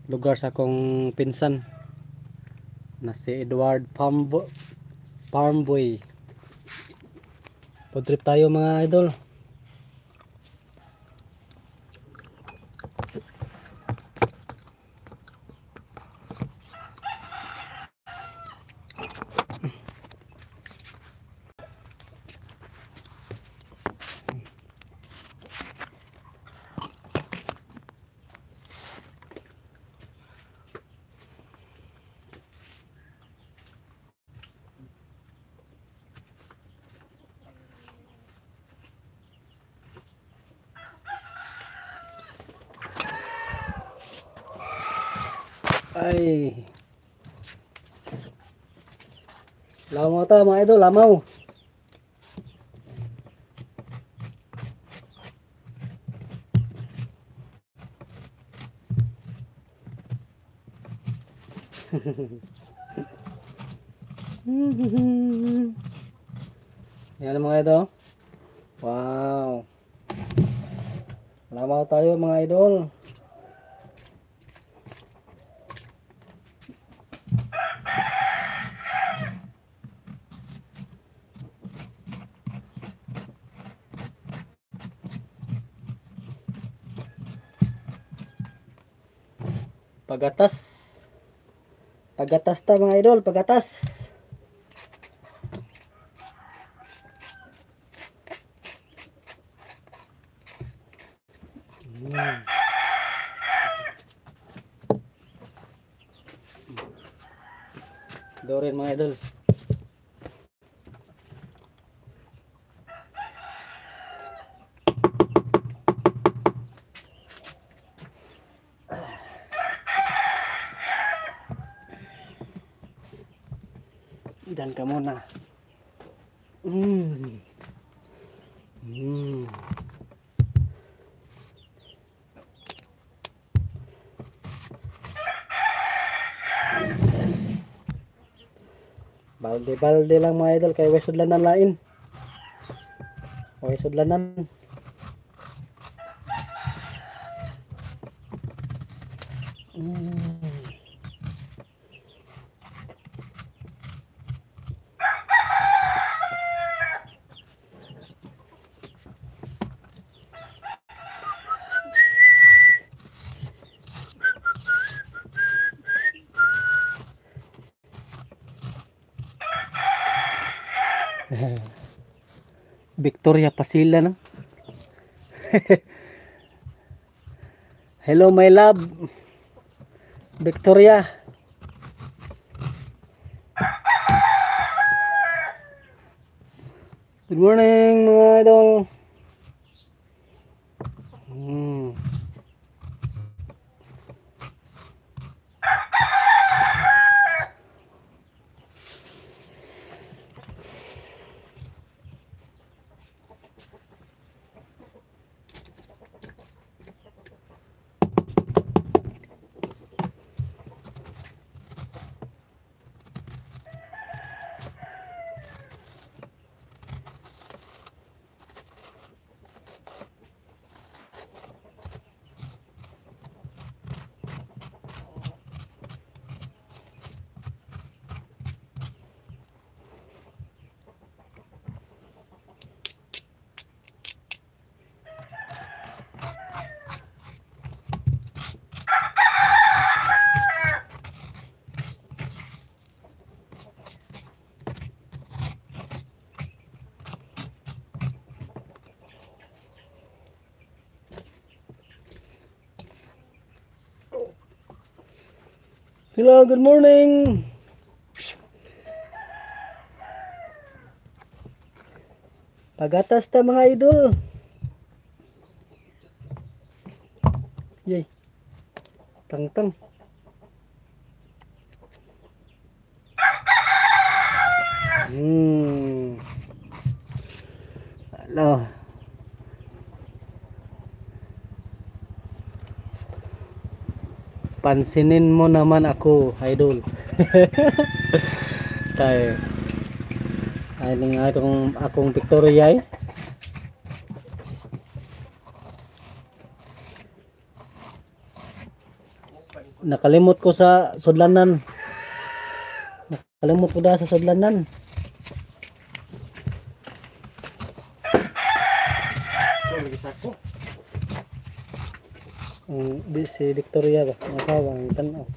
Lugar sa akong pinsan na si Edward Farmboy. Food trip tayo, mga idol. Ay. Lamaw ta, mga idol, lamaw. Yan, mga idol. Wow. Lamaw tayo, mga idol. Pagatas. Pagatas ta, mga idol, pagatas. Dorin, mga idol. Diyan ka muna. Balde-balde lang, mga idol, kay way sudlanan lain. Way sudlanan. Victoria Pasila, no? Hello, my love. Victoria. Good morning, mga idol. Hello, good morning. Pagatas ta, mga idol. Yay. Tang-tang. Hello. Pansinin mo naman ako, idol. Tayo. Ay nga akong Victoria eh. Nakalimot ko sa sudlanan. Nakalimot ko da sa sudlanan. Di si Victoria ba? Ang asawa ang tanaw.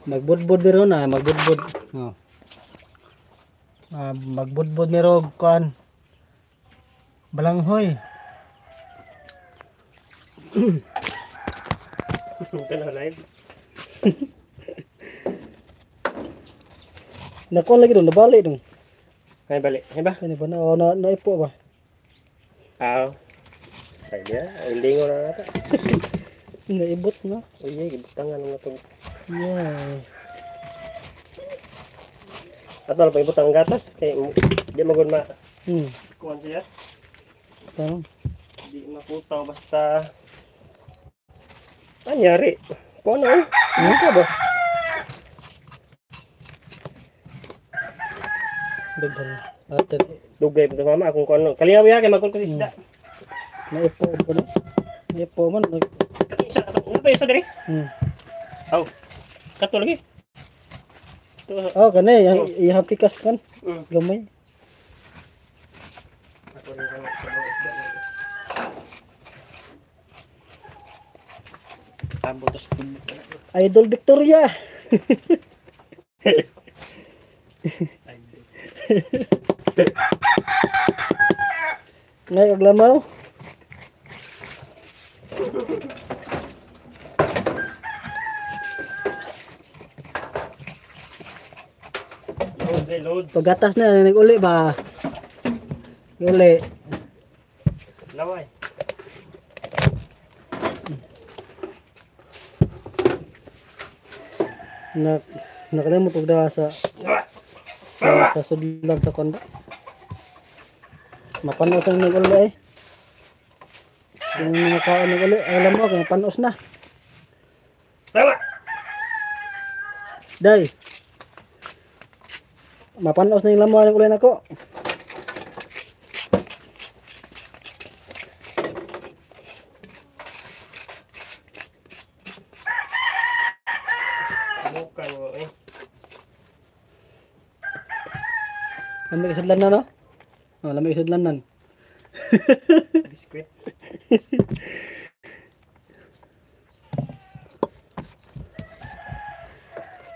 Magbudbud biro na, magbudbud. Oh. Magbudbud miro kuan. Balanghoy. Live. Nakuha lagi dong, nabali dong. Ay bali, ay ba? Ano ba na? Oh, na naipo ba? Ah. Saya, lingo na nata. Naibot na. Uy, gibutangan na to. Yeah. Ato pa ibutang ang gatas kay di magud ma. Kuan siya. Tanong. Di makutaw basta. Anyari? Kuan na. Ano ka ba? Dugay. Ate. Dugay pa mama akong kuan. Kaliyaw ya kay magkon ko isda. Naipo ko na. Naipo man. Isa ano pa isa diri? Aw. Kato lagi. Oh, kani ihang pikas kan. Gamay. Ako rin ang isda. Abo tas Idol Victoria. Ngay og lamaw. Load, load. Paggatas na nag-uli ba? Uli. Laway. Na nakalimot og daha sa sudlan sa kondo. Mapanos ang nag-uli eh. Yung mga kaon nag-uli, alam mo kung panos na. Lawa. Day. Mapanos na yung lamo ng uli nako. Bukan mo eh. Lamig sudlan na no? Oh, lamig sudlanan. Biskuit.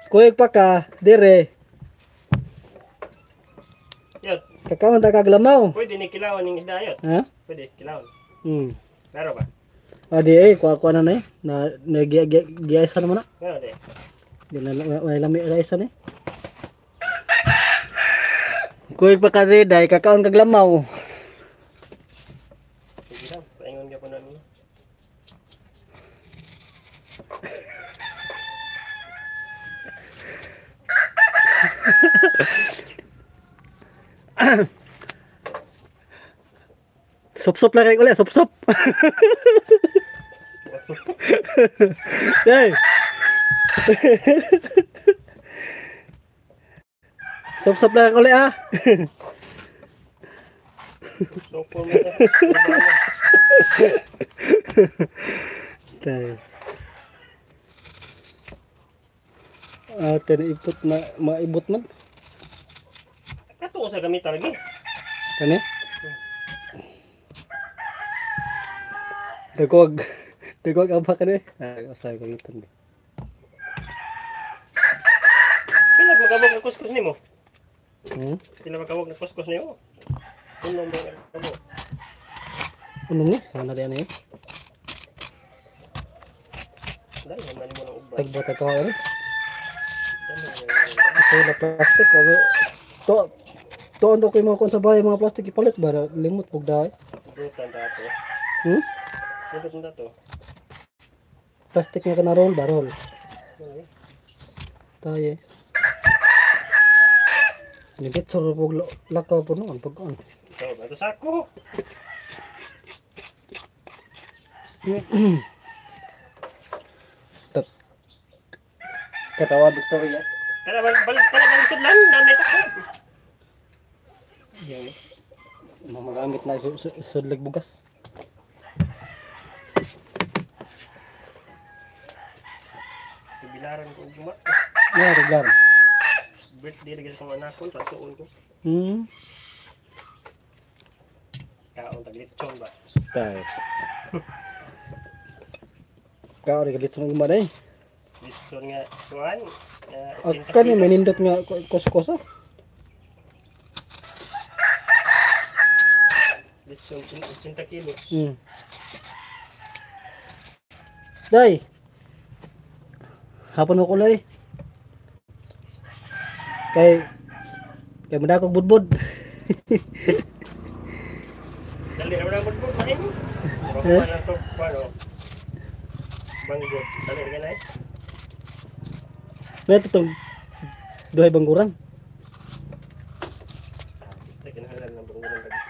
Kuyog pa ka, dire. Yot. Kakaon ta kag lamaw. Pwede ni kilawan ning isda yot. Ha? Pwede kilawan. Klaro ba? Ah, di eh, kuha na na eh. Na giaysa naman na. Klaro di. Di na may lami raisa ni. Kuyog pa ka dire, dai kakaon kag lamaw. Sige lang, paingon ka po na niyo. Sup-sup lang kayo ulit, sup-sup. Hey. Sup-sup lang ulit ah. Sup mo na. Tayo. Ah, tinaipot na maibot man. Kato sa gamit lagi. Kani? Dagwag. Dagwag ang pa kani. Ay, usay ko gitan. Pila magabog na kuskus nimo? Pila magabog na kuskus nimo? Unom ba kamo? Unom ni? Ano na diyan eh? Dai man mo na ubra. Tagbata ka ano? Ito na plastic o to to ando ko mga kon sa bahay mga plastic ipalit ba limot pug daay. Butan dato. Butan dato. Plastic nga kana roll ba roll. Tayo. Nibit sa pug lakaw po noon pag on. So, ato sako. Katawa Victoria. Kana balik kana balik sudlan dami ta. Yeah. Mga magamit na sudlag bugas. Bilaran ko ugma. Ya, regular. Birthday lagi sa kong anak ko, pagtuon ko. Kaon tag lechon ba? Tay. Kaon rin litson ugma day. Lechon nga kuan. Kani may nindot nga kuskos oh. Lechon 80 kilos. Day. Hapon mo kulay. Kay kay madakog budbud. Dali ra man budbud mahin. Eh? Lang to kuan. Banggot. Dali ra ganay. May tutong duhay bangguran. Kinahanglan ng bangguran lagi.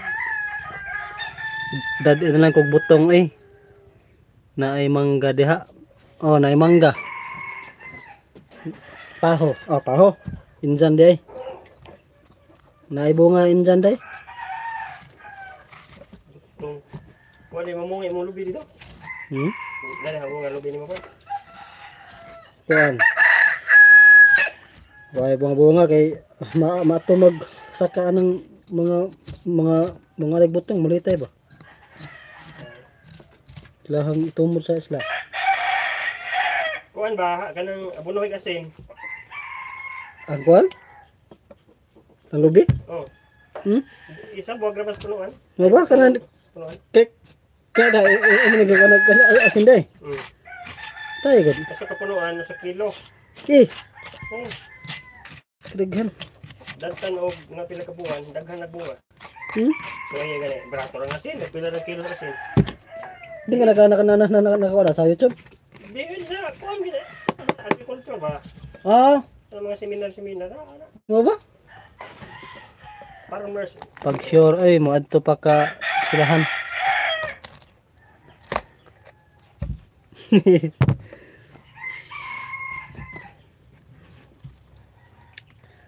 Dad ito lang kog butong eh. Naay mangga diha. Oh, naay mangga. Paho. Oh, paho. Injan day. Naay bunga injan day. Butong. Wala mo mo imong lubi dito. Dali ha bunga lubi nimo pa. Kuan. Way bunga-bunga kay maato mag saka ng mga butong mulitay ba. Ilahang itumod sa isla. Kuan ba kanang abunoy asin? Ang kuan? Ang lubi? Oh. Isa buwag ra bas punuan. Nga ba kanang punuan? Kay kay da asin day. Tay gud. Usa ka punuan sa kilo. Eh. Oh. Daghan. Daghan og nga pila ka buwan, daghan na bunga. So ay gani, barato ra asin, pila ra kilo asin. Di ka naka sa YouTube? Di yun sa kuan gid. Agriculture ba? Ah. Sa mga seminar-seminar. Nga ba? Farmers. Pag sure ay moadto pa ka eskwelahan.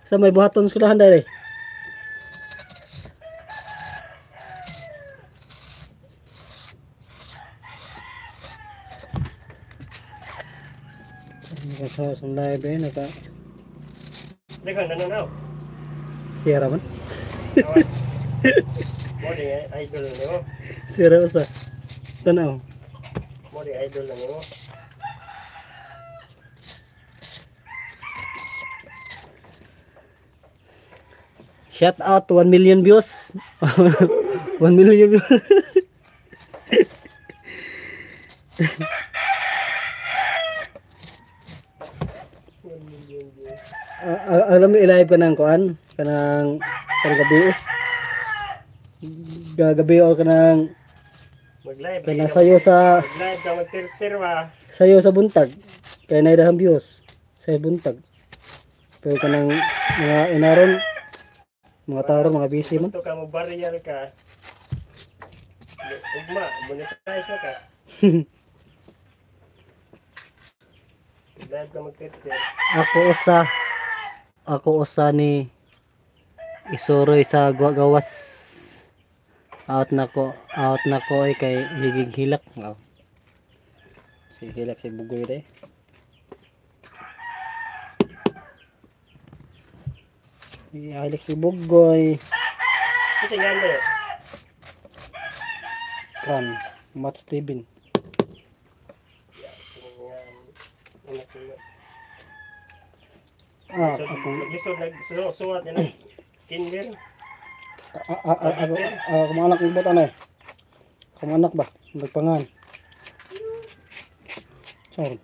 Sa may buhaton eskwelahan dai. Naka sa live eh naka. Daghan na nanaw. Sierra man. Mo di idol nimo. Sierra usa. Tanaw. Mo di idol na nimo. Shout out to 1 million views. 1 million views. Alam mo i-live ka ng kuan kanang gabi. Gagabi or kanang mag-live kanang sayo sa mag-live ka magtirtir ba. Sayo sa buntag. Kay nay dahang views sa buntag. Pero kanang mga inaron mga tao mga busy man. Gusto ka mo barrier ka. Ugma, monetize na ka. Live ka magtirtir. Ako usa ni isuroy sa gawas. Out na ko ay kay higig hilak. Oh. Sige hilak si Bugoy day. Hilak si Bugoy. Kasi nga ba? Kan Matt Steven. Ah, ako lisod nagsuwat niya ng kinder. Ako mga anak ng bata na eh. Ako mga anak ba? Nagpangan. Sorry.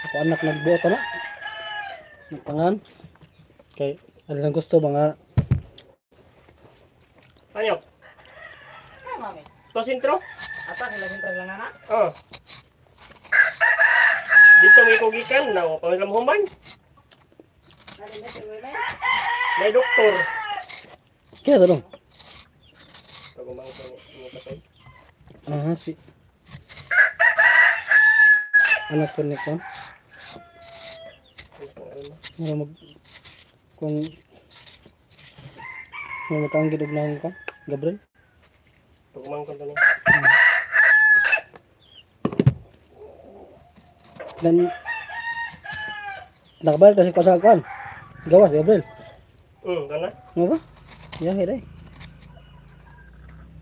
Ako anak nagbuot na. Nagpangan. Kay alang gusto mga Anyok. Ay, mami. To sentro? Ata sila sentro lang na? Oh. Dito may kugikan na o kung human. May doktor. Kaya tanong. Pagumangkon mo kasi. Ah, si anak ko ni kon. Mura mag kung mura makaanggid og nang ko, Gabriel. Pagumangkon to ni. Nan nakabayad kasi ko sa kuan. Gawas Gabriel. Kana. Mo ba? Ya, hiday.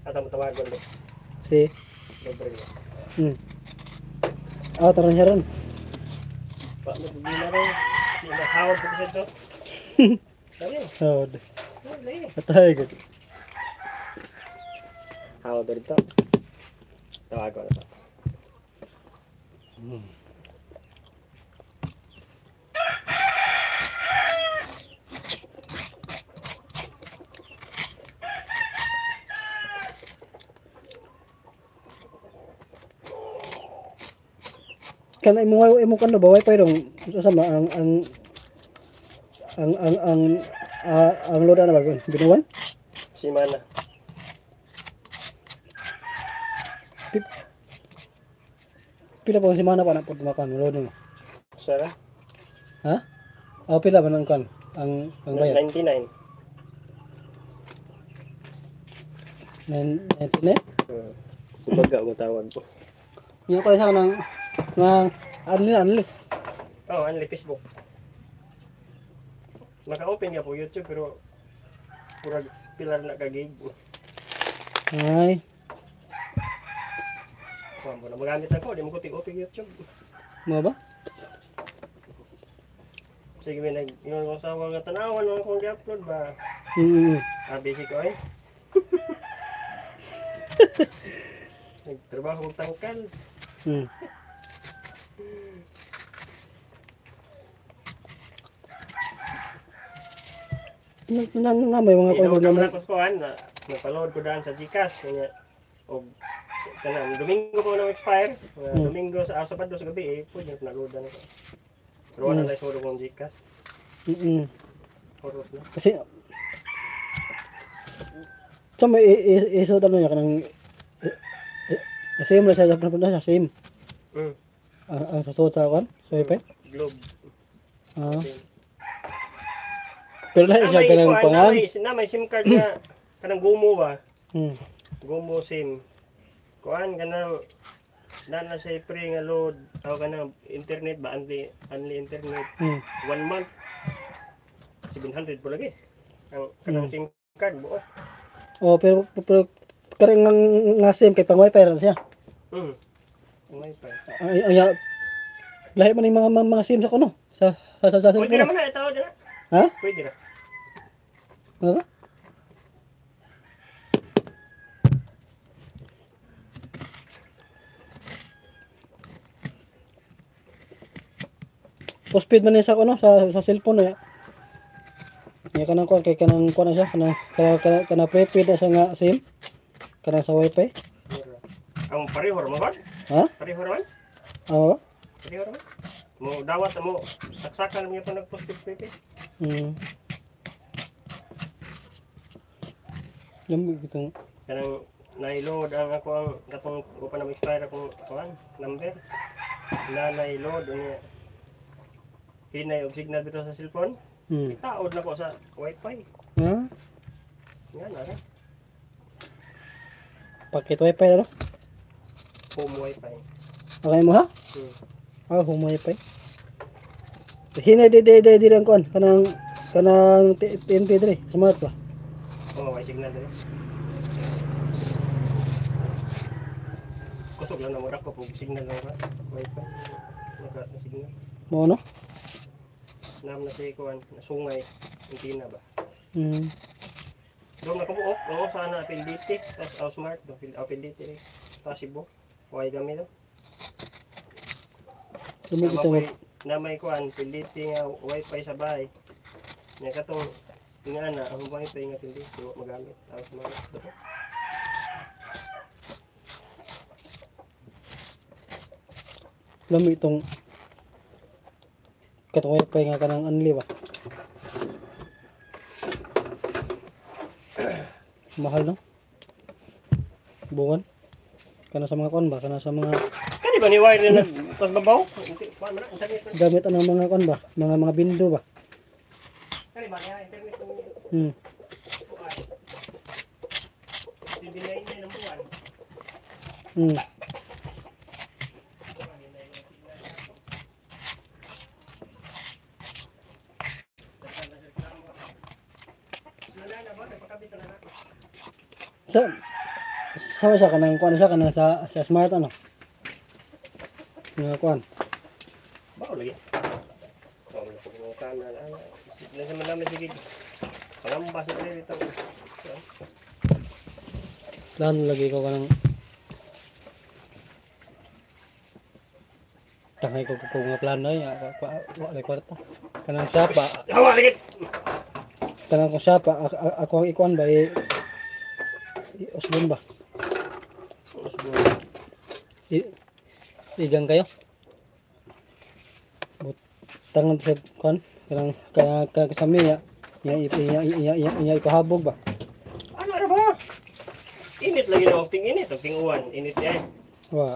Ata mo tawagon do. Si. Gabriel. Ah, taron siya ron. Pa mo problema ron. Si mahawag ko sa to. Sabi. Hawad. Wala eh. Atay gud. Hawad dito. Tawagon na to. Kana imo imo kano ba wifi dong sa ma ang ang ang ang ang ang load na ba binuwan? Simana. Pila pa ang semana pa na pud makan load mo? Sara? Ha? Oh, pila ba nang kan ang bayad? 99. 99? Kumbaga ko tawag ko. Yung ko sa kanang nga anli anli. Oh, anli Facebook. Naka-open nga po YouTube pero purag pilar na ka gig. Ay. Kuan mo na magamit ako, di mo ko tig-open YouTube. Mo ba? Sige, may nag ingon ko sa nga tanawan mo akong gi-upload ba. Ah, busy ko eh. Nagtrabaho kong tangkal. Na, na, may mga Ino kuan ka na man ako sa kuan na nagpa-load ko daan sa GCash nya og kanang Domingo ko na expire. Domingo sa Sabado sa gabi eh pwede na load na ko. Pero wala na sulod kong GCash. Horot na. Kasi sa may iso ano niya kanang same na siya na siya same. Ang sa suot sa kuan, sa wifi. Globe. Ah. Same. Pero lahi siya kanang pangan. Na may SIM card na kanang Gumo ba? Gumo SIM. Kuan kanang na siya free nga load o kanang internet ba only internet. 1 month 700 po lagi. Ang kanang SIM card buo. Oh, pero kareng nga SIM kay pang wifi ra siya. Wifi. Ay ay lahi man yung mga SIM sa kuno. Sa Pwede naman na itaw na. Ha? Pwede na. Ano ba? Postpaid man sa kuno sa cellphone na. Nya kanang kuan kay kanang kuan na siya kanang kana prepaid na siya nga SIM. Kanang sa wifi. Ang pareho ra man ba? Ha? Pareho ra man? Oo. Pareho ra man. Mo dawat mo saksakan mo pa nag-postpaid prepaid. Lamig itong kanang na-load ang ako ang katong upan na expire akong kuan number. Na na-load unya. Hinay og signal bitaw sa cellphone. Itaod na ko sa wifi. Ha? Nga na ra. Packet wifi ano? Home wifi. Okay mo ha? Ah, home wifi. Hinay di di lang kuan kanang kanang TNT dre, smart ba? Oh, may signal dre. Kusog lang na mo ko pug signal lang ra wifi. Naka na signal. Mo no? Nam na siya kuan, nasungay antenna ba. Doon na kabuok, oo sana PLDT, tas aw smart do, aw PLDT tas Cebu. Way gami do. Lumig ito. Na may kuan PLDT nga wifi sa bahay. Nya katong ingana ang wifi nga PLDT wa magamit aw smart do. Lumig itong katong wifi nga kanang unli ba. Mahal no? Buwan. Kana sa mga kuan ba? Kana sa mga Kani ba ni wire na nagpasbabaw? Gamit ang mga kuan ba? Mga bindo ba? Kani ba niya internet? 79 ang buwan. Nagpakabit na na. Sa sa sa kanang kuan sa kanang sa smart ano. Nga kuan. Bao lagi. Wa man ko kana na. Isip na naman namin sige. Pangambas na dito. Plan lagi ko kanang tangay ko ko nga plano ay wa lay kwarta. Kanang siya pa. Hawa lagi. Kanang kung siya pa ako ang ikuan ba usbon ba? Usbon. Igang kayo. Butang sa kuan kanang kanang kasami ya iya ipahabog ba. Ano ra ba? Init lagi no, ting init, ting uwan, init ay. Wa.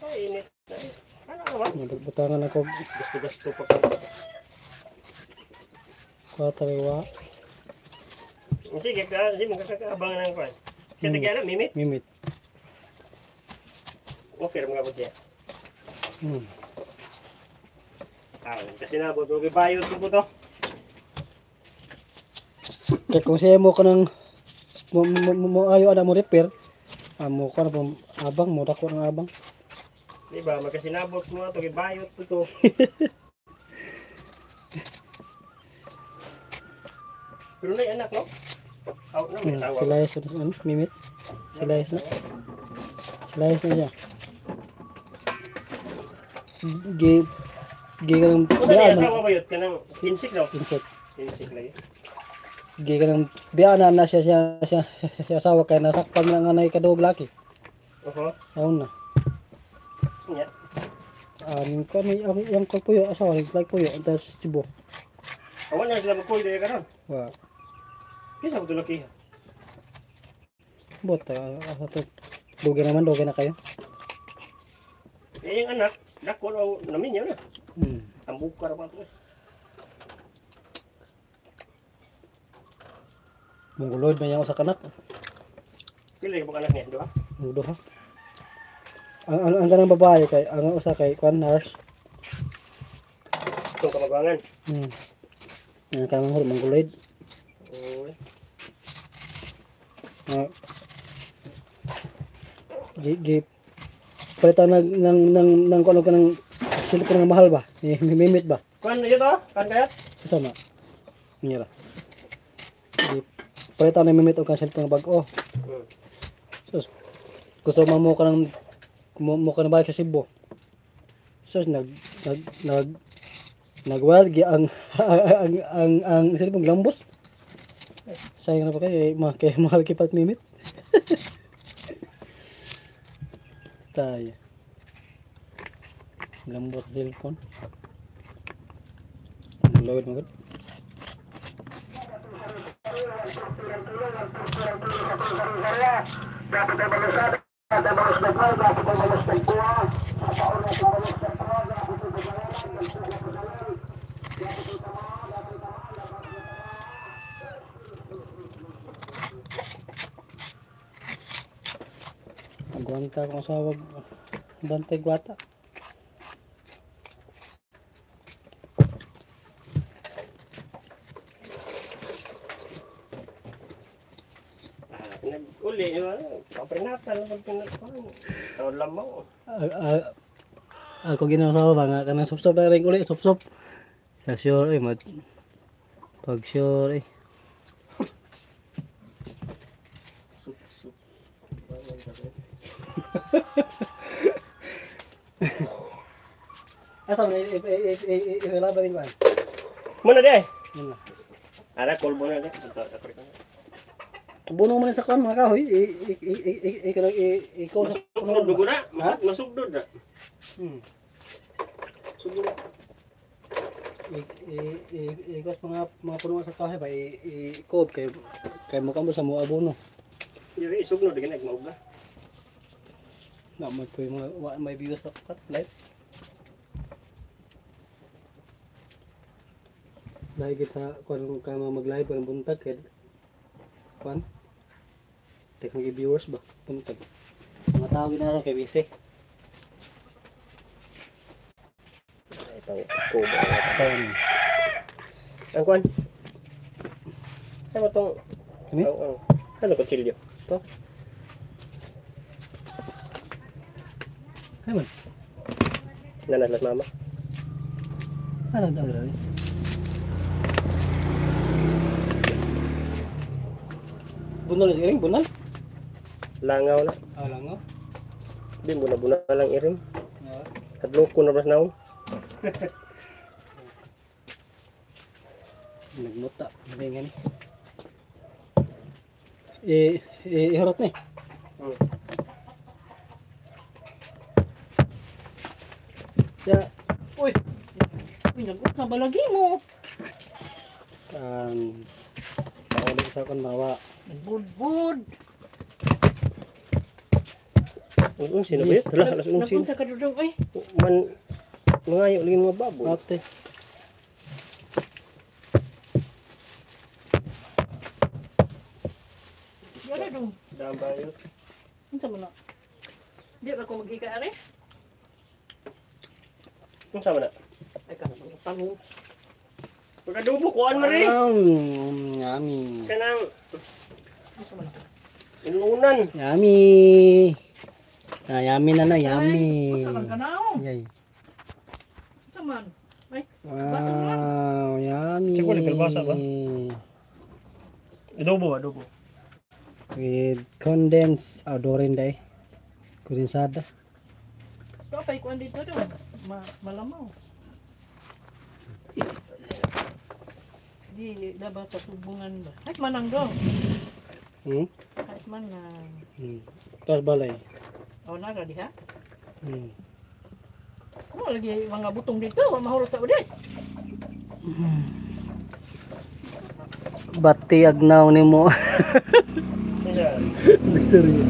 Ay, init. Ano ra ba? Butangan ako. Gasto-gasto pa ka. Kwarta wa. Sige ka, sige mo kakaabangan ng kuan. Sige kaya na mimit. Mimit. Okay ra mga siya. Ah, kasi na bo bayot ko to. Kaya kung siya mo ka ng mo ayo ana mo repair, amo ka na abang mo dako ng abang. Di ba magkasinabot mo ato gibayot ko to. Pero na anak no? Out na may asawa. Sila ano mimit. Sila na. Sila na siya. Gi gi kanang biya asawa bayot kanang insik no? Insik. Insik lagi. Gi kanang biya na siya siya siya asawa kay nasakpan na nga nay kadog laki. Oho. Sa una. Nya. Ang kani ang yang ko puyo asawa like puyo tas Cebu. Awan na sila magpuyo diri karon. Wa. Kinsa ko laki? Bot ato dugay naman dugay na kayo. Eh yung anak dako o namin na. Tambukar pa to. Mongoloid man yang usa ka anak. Pila ka anak niya, duha? Duha. Ang kanang babae kay ang usa kay kuan nurse. Itong kamaguangan. Ang kanang mongoloid. Oy. Gi palitan ng kuan kanang cellphone nga mahal ba? Mimit ba? Kuan na to? Kuan kaya? Sama. Ngira. Gi palitan na mimit og kang cellphone nga bag-o. Sus. Gusto mo kanang mo kanang balik sa Cebu. Sus nag nagwal gi ang ang cellphone glambos. Sayang na pa kayo, kay mahal kay pat mimit. Tayo. Lambot sa cellphone. Load mo gud. Agwanta akong asawa bantay gwata. Nag-uli, kaprinatal, pagpinatuan. Tawad lamang. Ako ginawa ba nga, kanang sup-sup na rin uli, sup-sup. Sa sure, eh, pag sure, eh. Sup-sup. Asa man, ilaban rin ba? Muna di ay. Muna. Ara, kolbo na di. Ito, Afrika. Buno man sa kuan mga kahoy, ikaw sa masugdod dugo na, masugdod na. Sugdod na. Ikos mga puno sa kahoy ba i-kob kay kay mo kamo sa mo abono. Diri isugdod gid nagmaugla. Na mo po mga wa may views sa cut live. Dahil sa kuan ka mag-live ang buntag kay kuan. Tek mga viewers ba buntag. Mga tao ginara kay busy. Ito ko ba. Ang kuan. Ay mo tong Kani? Oo. Ano kutsilyo? To. Ay man. Nanaslas mama. Ano daw daw? Bunal sa iring, bunal? Langaw na. Ah, langaw. Di mo na bunal lang iring. Yeah. Hadlok ko na bras naon. Nagmuta. Hindi nga ni. Eh, ihurot ni. Ya. Uy. Uy, nagot na balagi mo. Paulit sa akong mawa. Nagbudbud. Unsi na ba yun? Hala, alas unsi. Nagunsa ka dudong, ay. Man, mangayo lagi mga baboy. Ate. Yara dong. Dama yun. Unsa man na? Di ba ko maghika are? Unsa man na? Ay ka na tanong. Pagkadubo, kuhaan mo rin. Yummy. Kanang Unsa man na? inunan. Yummy. Ah, yummy na na, yummy. Unsa man kanaw? Yay. Unsa man? Ay, Wow, yummy. Siguro, kalbasa ba? Adobo, adobo. With condensed, adorin day. Kondensada. ito pay kuan dito dong. Malamaw. Di dapat sa tubungan ba? Ay manang dong. Hmm? Ay manang. Tapos balay. Oh, nara diha. Ano lagi mga butong dito, mahulot sa ulit. Bati agnaw nimo. Unsa? Victoria.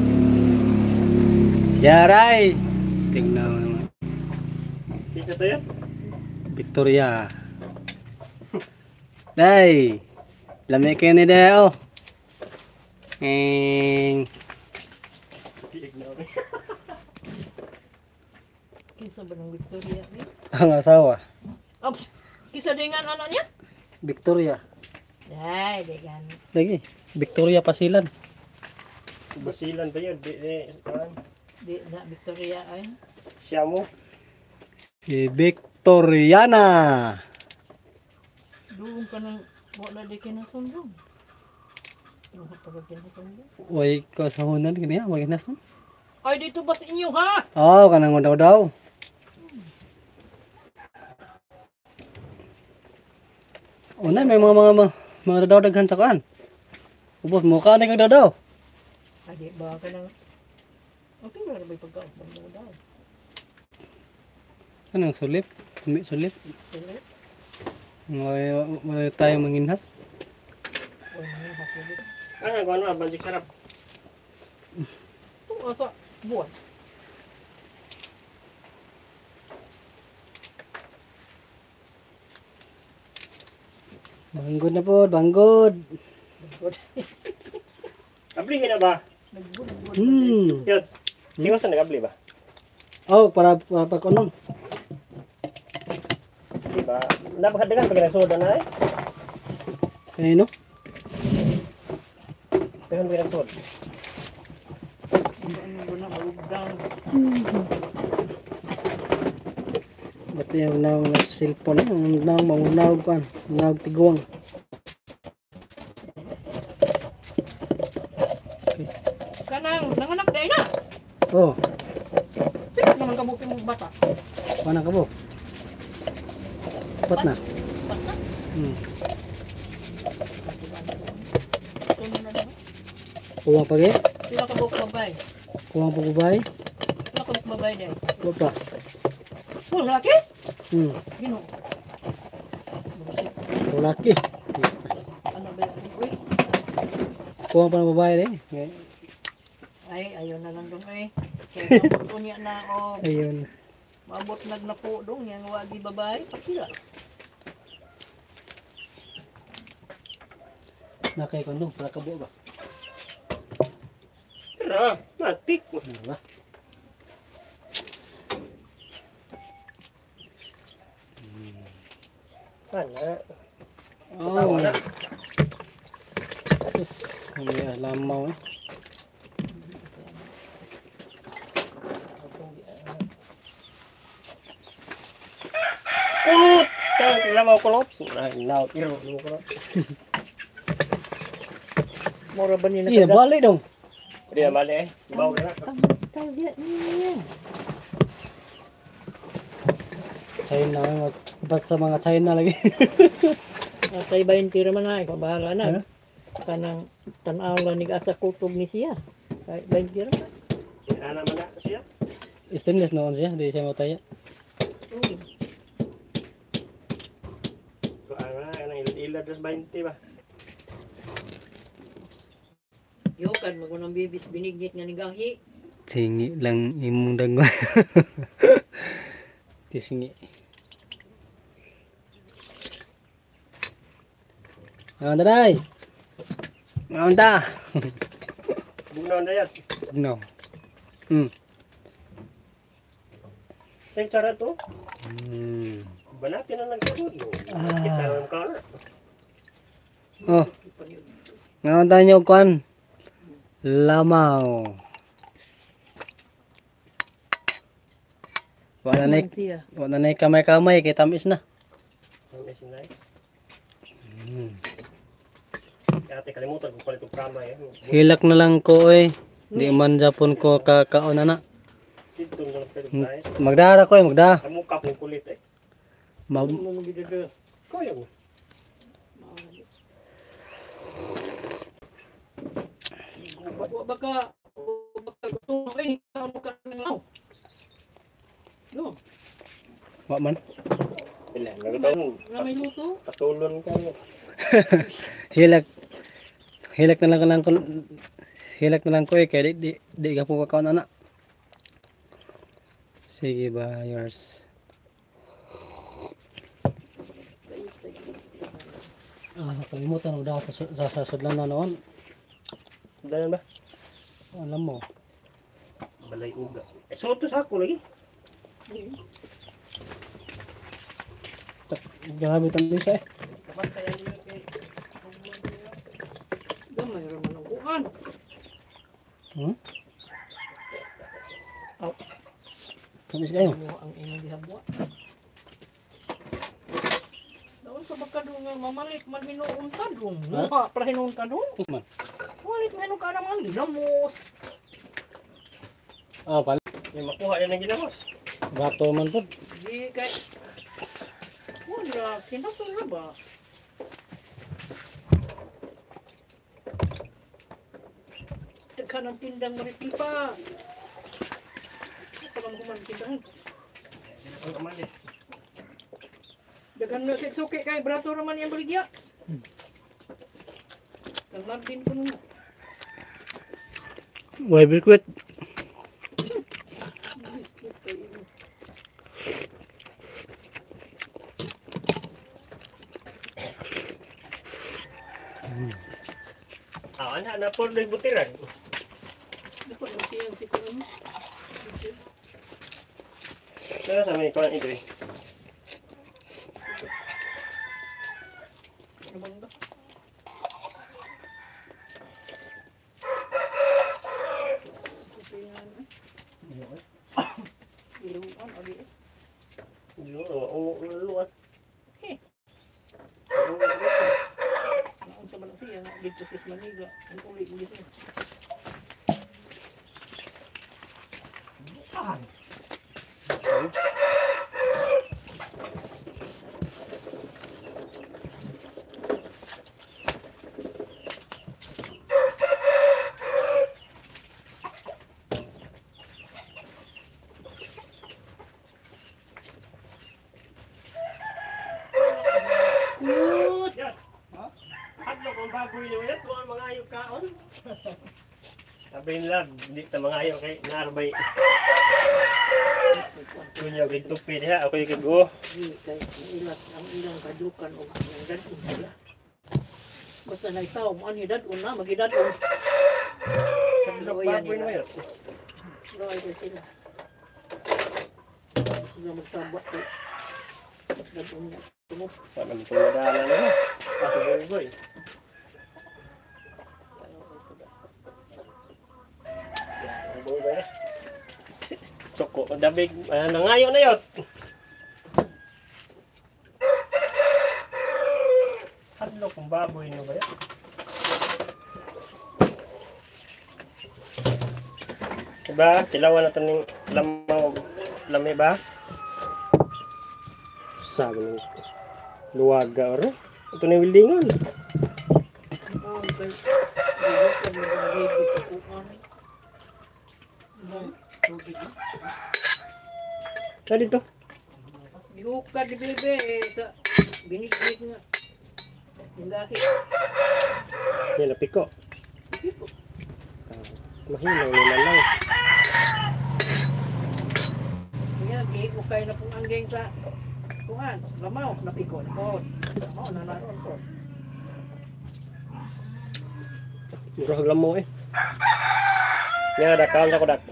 Yaray. Tingnan naman. Kinsa to yan? Victoria. Day. Lami kayo ni Deo. Eng. Kinsa ba ng Victoria? Eh? Ang asawa. Oh, kinsa dingan anak niya? Victoria. Day, dingan. Lagi. Victoria Pasilan. Basilan ba yun? Di, di, kuhaan. Di na Victoria ay. Siya mo. Si Victoriana. Doon ka nang wala di kinasundong. Doon ka pa kinasundong. Way kasahunan kaniya, way kinasun. Ay dito ba sa inyo ha? Oh, kanang daw daw. Una may mga daw daghan sa kuan. Ubos mukha na kag daw daw. Ay di ba ka nang Okay, wala ba pagkaon mo daw? Anong sulip? Kumi sulip. Sige. Wala tayo manginhas. Wala na hasulit. Ah, kuhaan mo, banjik sarap. Ito asa buwan. Banggod na po, banggod. Ablihin na ba? Nagbudbud. Yun. Tingnan sa nag-abli ba? Oh, para pag-unom. Di ba? Napakadagan pag nagsoda na eh. Kanino? Dagan pag nagsoda. Ano ba na malugdang? Ba't yung naong cellphone eh? Ang naong mangunawag kuan. Mangunawag tiguang. Kanang nanganak dai na. Oh, Pila naman kabuki mong bata. paano ka po? Pat na. Bata. Tuno na naman. Kuwang pagi? Pila ka buok babay. Kuwang pagubay? Pila ka buok babay dai. Wa pa. Oh, laki? Ginoo. Laki. Ano ba? Uy. Kuwang pa ng babae eh. Ay, ayaw na lang dong ay. Kaya maabot niya na o Ayun. maabot nagnapo dong yang wagi babae pakila. Nakay ko no, para kabo ba? Tara, matik. Ano ba? Ana. Oh. Sus. Hindi lamaw eh. Kulot! Lamaw kulot. Ay, law, iro, kulot. Mura ba niya Iya, balik dong. Di na balik eh. Baw na. Tawag niya. China, ba't sa mga China lagi? Atay ba yung tira man ay, pabahala na. Kanang tanaw lang ni asa kutob ni siya. Ay, ba yung tira man? Ana man na siya. Stainless noon siya, di siya mataya. Ana, anang ilad-ilad das 20 ba. Yokan, magunang bibis binignit nga ni gahi. Singi lang imong dangwa. Tisingi. Ano daday? Ano ta? Bugnaw na yan. No. Ay, tsara to. Banatin na lang sugod. Kita lang ka na. Oh. Ngayon tayo kuan. Lamaw. Wala na wala na kamay-kamay kay tamis na. Tamis na. Ate kalimutan ko palit og kamay. Hilak na lang ko eh. Di man japon ko kakaon na na. Dito na lang pwede. Magdara ko eh, magda. Amukap ng kulit eh. Koyo mo. Baka gusto mo eh, ikaw mo ka ng No. Wa man. Pila, nagataon. Na may luto. Patulon kayo. Hilak. Hilak na lang ko. Hilak na lang ko eh kay di ka po kakaon ana. Sige ba yours. Ah, kalimutan ko daw sa sudlan na noon. Dalan ba? Alam mo. Balay uga. Eh, soto sa ako lagi. Grabe tamis eh. Gamay ra man ang kuan. Aw. Tamis kayo. Ang imong gihabwa. Daon sa baka dong nga mamalik man hinuon ta dong. Muha pra hinuon ta dong. Man. Walit man ka naman ginamos. Ah, pala. May makuha yan ang ginamos. Gato man po. Di kay wala kinasol na ba? Tagka ng tindang maritipa. Talang human tindahan. Dagan na suki kay brato raman yung baligya. Kang Marvin ko nung. Way biskuit. Ah, anak na po ng butiran. Dapat na siyang si Kuno. Pero sa may kuan ito eh. Ano bang ba? Iluan, ali eh. Luan. Eh. Naon sa man siya dito sa Manila. Ang uli mo dito. Good. Yan. Hadlok ang bagoy niyo yan. Kung ang mga ayaw kaon. Sabi nila, hindi ta mga ayaw kay naarbay. Kunya, kay tupi niya. Ako yung kago. Di kay ang ilat ang ilang kadukan og ang dadon sila. Basta na itaw mo ani dadon na magidadon. Hadlok baboy niyo yan. Roy ba sila. Sila magsabot ko. Dadon niya. Tumo. Wala mo itong madala na. Kaso boy boy. Suko, dabig, nangayo na yot. Hadlo kung baboy no ba yan? Diba? Tilawan na ito ng lamang lami ba? Sabi ng luwaga oro. Ito na yung wildingon. Saan dito? Bihukad di bebe. Binigit nga. Hindi. Yan, napiko. Mahina nila lang. Yan, gihikukay na pong anggeng sa kuan, lamaw, napiko na po. Lamaw na naroon po. Murag lamaw eh. Yan, dakaon sa ko dak.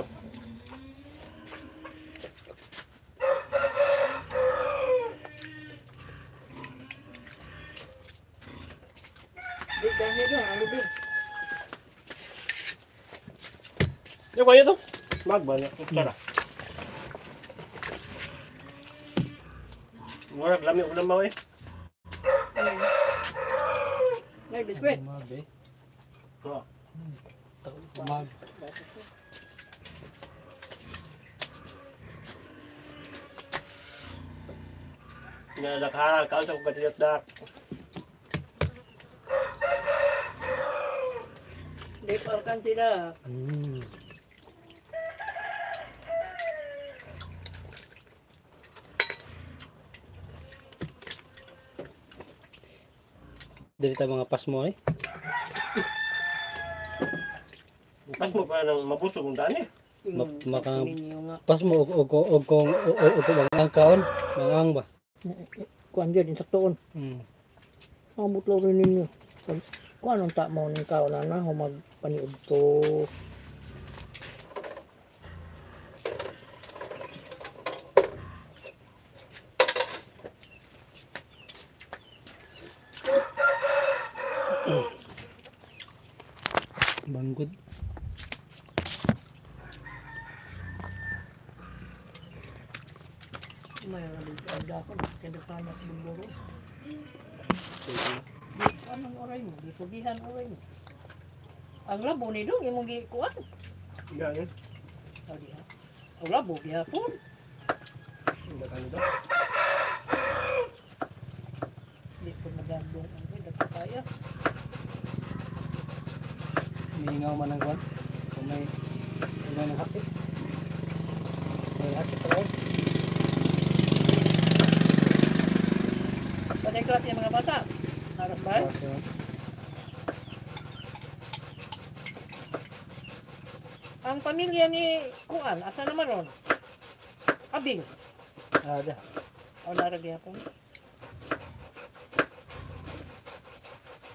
Di, dahil doon, ano din? Yung kaya to? Magba niya. Tara. Murag lami og lamaw eh. May biskwit. Oh. Mag. Nga dakha, kaon sa ko kadiyot dak. Di parkan sila. Dili ta mga pasmo eh. Pasmo pa nang mabusog ang daan eh. Maka pasmo og og og og og kaon, mangang ba. Kuan gyud insaktoon. Ang butlo rin ninyo. Kuan unta mo ning kaon na humag paniud to. Banggod. May nabigay ako kada kanak buburo. Anong oray mo? Gisugihan oray mo. Ang labo ni dong imong gikuan. Ganun. Ang labo gihapon. Di ko magandong ang kaya. Mingaw man ang kuan. Kung may iba ng hapit. May hapit pa rin. Panay klase yung mga bata. Harap ba? Ang pamilya ni Kuan, asa naman ron? Abing. Ada. O narag yapon.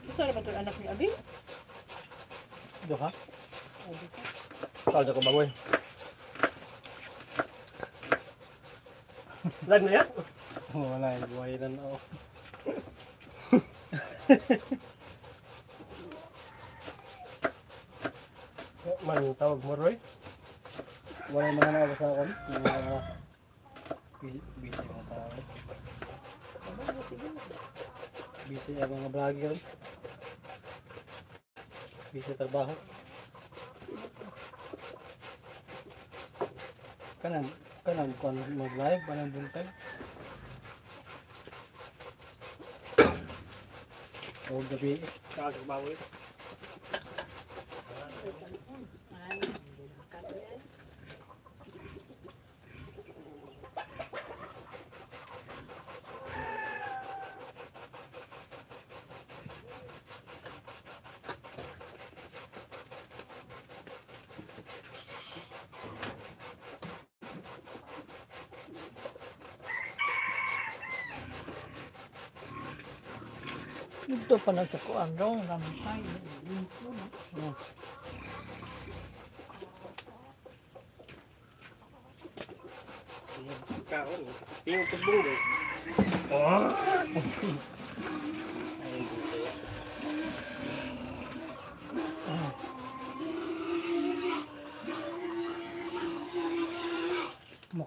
Isa na ba ito anak ni Abing? Duha. O, duha. Tawag ako baboy. Live na yan? Wala, buhay na ako. Man, tawag mo, Roy? Wala yung mga nakabasa ako. Mga busy mga tao. Busy ang mga vlogger. Busy trabaho. Kanan, kanan, kung mag-live, kanang buntag. O gabi. Tawag ako baboy. Dito pa na sa kuan daw, namatay. Kaon. Tingog tubong eh. Oh!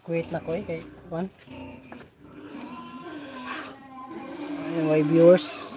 Quit na ko eh kay kuan. Ayun, my viewers.